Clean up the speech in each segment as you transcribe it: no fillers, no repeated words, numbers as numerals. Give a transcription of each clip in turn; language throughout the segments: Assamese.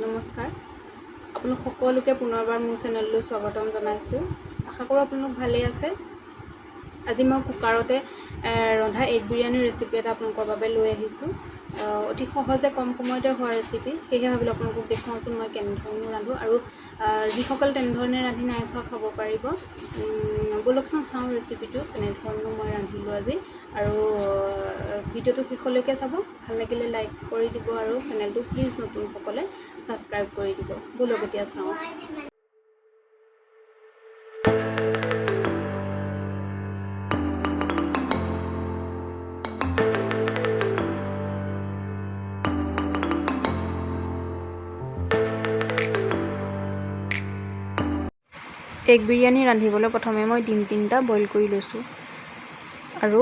নমস্কাৰ, আপোনালোক সকলোকে পুনৰবাৰ মোৰ চেনেললৈ স্বাগতম জনাইছোঁ। আশা কৰোঁ আপোনালোক ভালেই আছে। আজি মই কুকাৰতে ৰন্ধা এগ বিৰিয়ানীৰ ৰেচিপি এটা আপোনালোকৰ বাবে লৈ আহিছোঁ। অতি সহজে কম সময়তে হোৱা ৰেচিপি। সেয়েহে ভাবিলোঁ আপোনালোকক দেখুৱাওঁচোন মই কেনেধৰণে ৰান্ধোঁ আৰু যিসকল তেনেধৰণে ৰান্ধি নাই খোৱা, খাব পাৰিব। ব'লকচোন চাওঁ ৰেচিপিটো কেনেধৰণে মই ৰান্ধিলোঁ আজি। আৰু ভিডিঅ'টো শেষলৈকে চাব, ভাল লাগিলে লাইক কৰি দিব আৰু চেনেলটো প্লিজ নতুনসকলে ছাবস্ক্ৰাইব কৰি দিব। ব'লক এতিয়া চাওঁ। এগ বিৰিয়ানী ৰান্ধিবলৈ প্ৰথমে মই ডিম 3টা বইল কৰি লৈছোঁ আৰু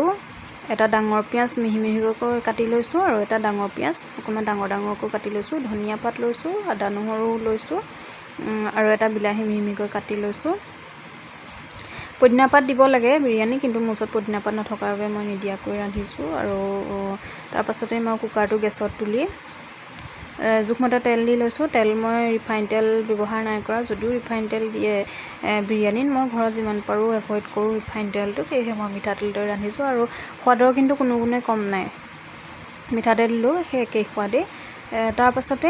এটা ডাঙৰ পিঁয়াজ মিহি মিহিকৈ কাটি লৈছোঁ আৰু এটা ডাঙৰ পিঁয়াজ অকণমান ডাঙৰ ডাঙৰকৈ কাটি লৈছোঁ। ধনিয়া পাত লৈছোঁ, আদা নহৰু লৈছোঁ আৰু এটা বিলাহী মিহি মিহিকৈ কাটি লৈছোঁ। পদিনা পাত দিব লাগে বিৰিয়ানী, কিন্তু মোৰ ওচৰত পদিনা পাত নথকাৰ বাবে মই নিদিয়াকৈ ৰান্ধিছোঁ। আৰু তাৰপাছতে মই কুকাৰটো গেছত তুলি জোখমতে তেল দি লৈছোঁ। তেল মই ৰিফাইন তেল ব্যৱহাৰ নাই কৰা, যদিও ৰিফাইন তেল দিয়ে বিৰিয়ানীত, মই ঘৰত যিমান পাৰোঁ এভইড কৰোঁ ৰিফাইন তেলটো। সেয়েহে মই মিঠাতেলটোৱে ৰান্ধিছোঁ আৰু সোৱাদৰ কিন্তু কোনো গুণে কম নাই, মিঠাতেল দিলেও সেই একেই সোৱাদেই। তাৰপাছতে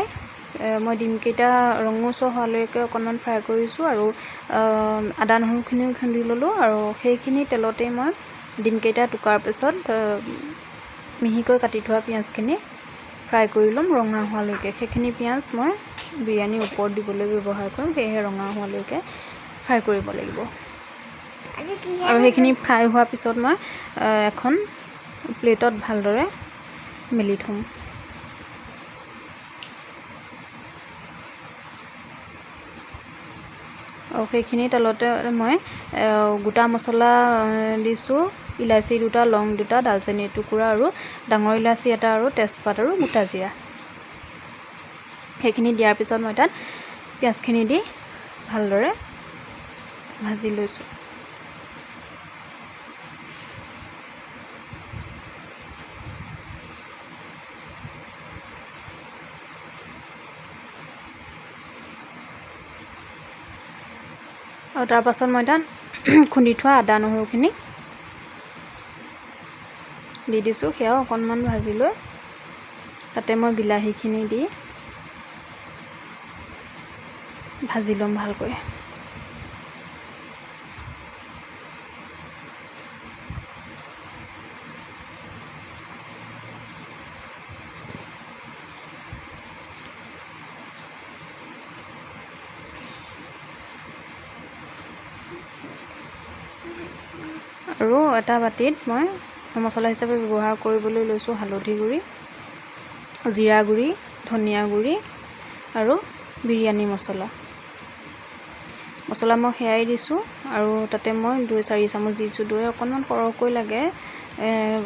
মই ডিমকেইটা ৰঙচুৱা হোৱালৈকে অকণমান ফ্ৰাই কৰিছোঁ আৰু আদা নহৰুখিনিও খুন্দি ল'লোঁ। আৰু সেইখিনি তেলতেই মই ডিমকেইটা টুকাৰ পিছত মিহিকৈ কাটি থোৱা পিঁয়াজখিনি ফ্ৰাই কৰি ল'ম ৰঙা হোৱালৈকে। সেইখিনি পিঁয়াজ মই বিৰিয়ানীৰ ওপৰত দিবলৈ ব্যৱহাৰ কৰিম, সেয়েহে ৰঙা হোৱালৈকে ফ্ৰাই কৰিব লাগিব। আৰু সেইখিনি ফ্ৰাই হোৱাৰ পিছত মই এখন প্লেটত ভালদৰে মেলি থ'ম। আৰু সেইখিনি তেলতে মই গোটা মছলা দিছোঁ, ইলাচি 2টা, লং 2টা, ডালচেনি এটুকুৰা আৰু ডাঙৰ ইলাচি এটা আৰু তেজপাত আৰু গোটা জিৰা। সেইখিনি দিয়াৰ পিছত মই তাত পিঁয়াজখিনি দি ভালদৰে ভাজি লৈছোঁ। আৰু তাৰপাছত মই তাত খুন্দি থোৱা আদা নহৰুখিনি দি দিছোঁ। সেয়াও অকণমান ভাজি লৈ তাতে মই বিলাহীখিনি দি ভাজি ল'ম ভালকৈ। আৰু এটা বাতিত মই মছলা হিচাপে ব্যৱহাৰ কৰিবলৈ লৈছোঁ হালধি গুড়ি, জিৰা গুড়ি, ধনিয়া গুড়ি আৰু বিৰিয়ানী মছলা। মছলা মই সেয়াই দিছোঁ আৰু তাতে মই দৈ 4 চামুচ দিছোঁ। দৈ অকণমান সৰহকৈ লাগে,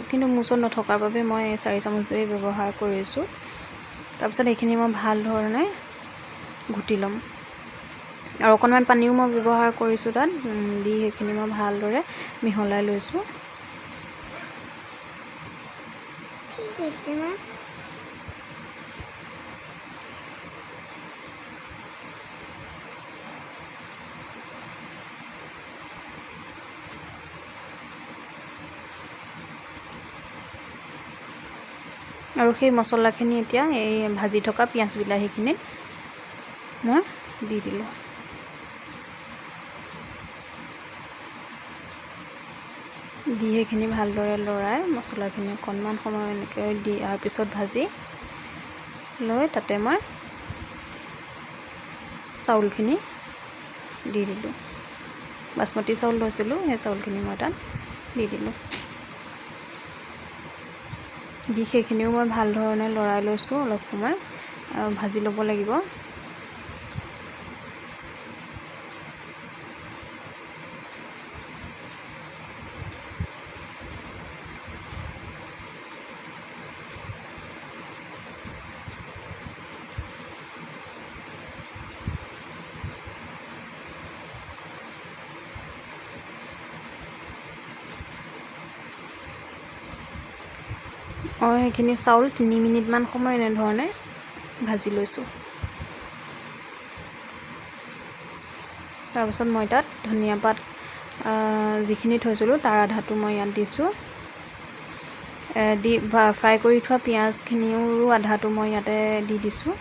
কিন্তু মোৰ ওচৰত নথকাৰ বাবে মই 4 চামুচ দৈ ব্যৱহাৰ কৰিছোঁ। তাৰপিছত এইখিনি মই ভাল ধৰণে ঘুটি ল'ম আৰু অকণমান পানীও মই ব্যৱহাৰ কৰিছোঁ তাত দি সেইখিনি মই ভালদৰে মিহলাই লৈছোঁ। আৰু সেই মছলাখিনি এতিয়া এই ভাজি থকা পিঁয়াজ বিলাহীখিনিত মই দি দিলোঁ। দি সেইখিনি ভালদৰে লৰাই মছলাখিনি অকণমান সময় এনেকৈ দিয়াৰ পিছত ভাজি লৈ তাতে মই চাউলখিনি দি দিলোঁ। বাচমতি চাউল লৈছিলোঁ, সেই চাউলখিনি মই তাত দি দিলোঁ। দি সেইখিনিও মই ভাল ধৰণে লৰাই লৈছোঁ, অলপ সময় ভাজি ল'ব লাগিব। মই সেইখিনি চাউল 3 মিনিটমান সময় এনেধৰণে ভাজি লৈছোঁ। তাৰপাছত মই তাত ধনিয়া পাত যিখিনি থৈছিলোঁ তাৰ আধাটো মই ইয়াত দিছোঁ। দি ফ্ৰাই কৰি থোৱা পিঁয়াজখিনিও আধাটো মই ইয়াতে দি দিছোঁ।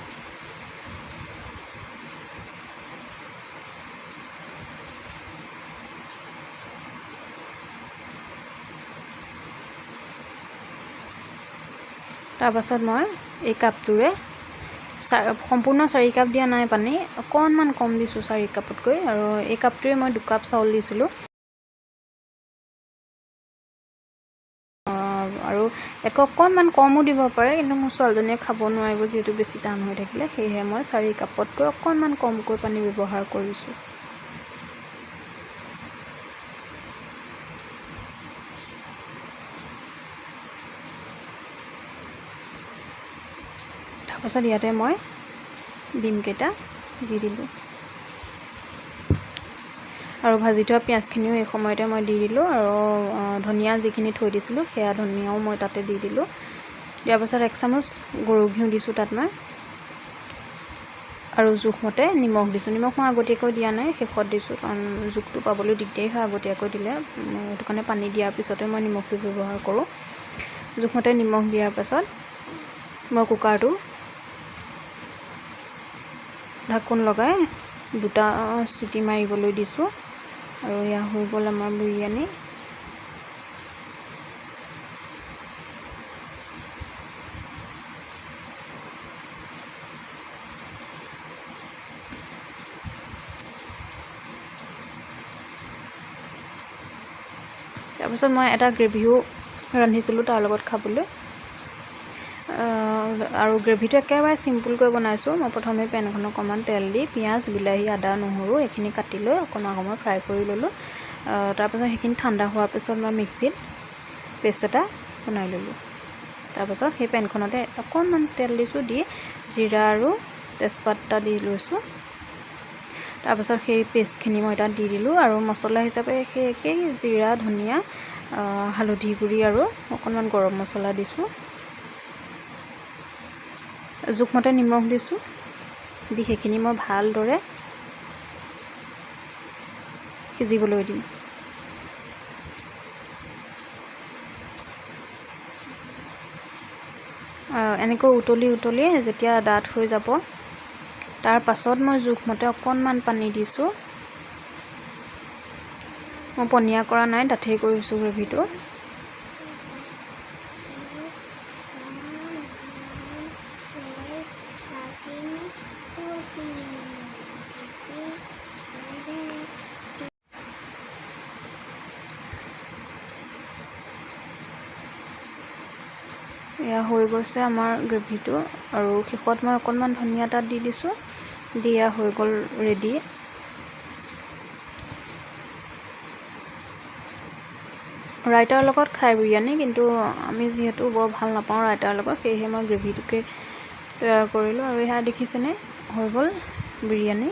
তাৰপাছত মই এই কাপটোৰে সম্পূৰ্ণ 4 কাপ দিয়া নাই পানী, অকণমান কম দিছোঁ 4 কাপতকৈ। আৰু এই কাপটোৰে মই 2 কাপ চাউল দিছিলোঁ। আৰু ইয়াতকৈ অকণমান কমো দিব পাৰে, কিন্তু মোৰ ছোৱালীজনীয়ে খাব নোৱাৰিব যিহেতু বেছি টান হৈ থাকিলে, সেয়েহে মই 4 কাপতকৈ অকণমান কমকৈ পানী ব্যৱহাৰ কৰিছোঁ। তাৰপাছত ইয়াতে মই ডিমকেইটা দি দিলোঁ আৰু ভাজি থোৱা পিঁয়াজখিনিও এই সময়তে মই দি দিলোঁ। আৰু ধনিয়া যিখিনি থৈ দিছিলোঁ সেয়া ধনিয়াও মই তাতে দি দিলোঁ। দিয়াৰ পাছত 1 চামুচ গৰু ঘিউ দিছোঁ তাত মই, আৰু জোখমতে নিমখ দিছোঁ। নিমখ মই আগতীয়াকৈ দিয়া নাই, শেষত দিছোঁ, কাৰণ জোখটো পাবলৈ দিগদাৰী হয় আগতীয়াকৈ দিলে, সেইটো কাৰণে পানী দিয়াৰ পিছতে মই নিমখটো ব্যৱহাৰ কৰোঁ। জোখমতে নিমখ দিয়াৰ পাছত মই কুকাৰটো ঢাকোন লগাই 2টা চিটি মাৰিবলৈ দিছোঁ। আৰু এয়া হৈ গ'ল আমাৰ বিৰিয়ানী। তাৰপিছত মই এটা গ্ৰেভিও ৰান্ধিছিলোঁ তাৰ লগত খাবলৈ। আৰু গ্ৰেভিটো একেবাৰে চিম্পুলকৈ বনাইছোঁ। মই প্ৰথমে পেনখনত অকণমান তেল দি পিঁয়াজ, বিলাহী, আদা, নহৰু এইখিনি কাটি লৈ অকণমান অকণমান ফ্ৰাই কৰি ল'লোঁ। তাৰপাছত সেইখিনি ঠাণ্ডা হোৱাৰ পিছত মই মিক্সিত পেষ্ট এটা বনাই ল'লোঁ। তাৰপাছত সেই পেনখনতে অকণমান তেল দিছোঁ, দি জিৰা আৰু তেজপাত এটা দি লৈছোঁ। তাৰপাছত সেই পেষ্টখিনি মই তাত দি দিলোঁ। আৰু মছলা হিচাপে সেই একেই জিৰা, ধনিয়া, হালধি গুড়ি আৰু অকণমান গৰম মছলা দিছোঁ। জোখমতে নিমখ দিছোঁ। দি সেইখিনি মই ভালদৰে সিজিবলৈ দিম। এনেকৈ উতলি উতলি যেতিয়া ডাঠ হৈ যাব তাৰ পাছত মই জোখমতে অকণমান পানী দিছোঁ। মই পনীয়া কৰা নাই, ডাঠেই কৰিছোঁ গ্ৰেভিটো। এয়া হৈ গৈছে আমাৰ গ্ৰেভিটো। আৰু শেষত মই অকণমান ধনিয়া তাত দি দিছোঁ। দিয়া হৈ গ'ল ৰেডি। ৰাইতাৰ লগত খাই বিৰিয়ানী, কিন্তু আমি যিহেতু বৰ ভাল নাপাওঁ ৰাইতাৰ লগত, সেয়েহে মই গ্ৰেভিটোকে তৈয়াৰ কৰিলোঁ। আৰু এয়া দেখিছেনে, হৈ গ'ল বিৰিয়ানী।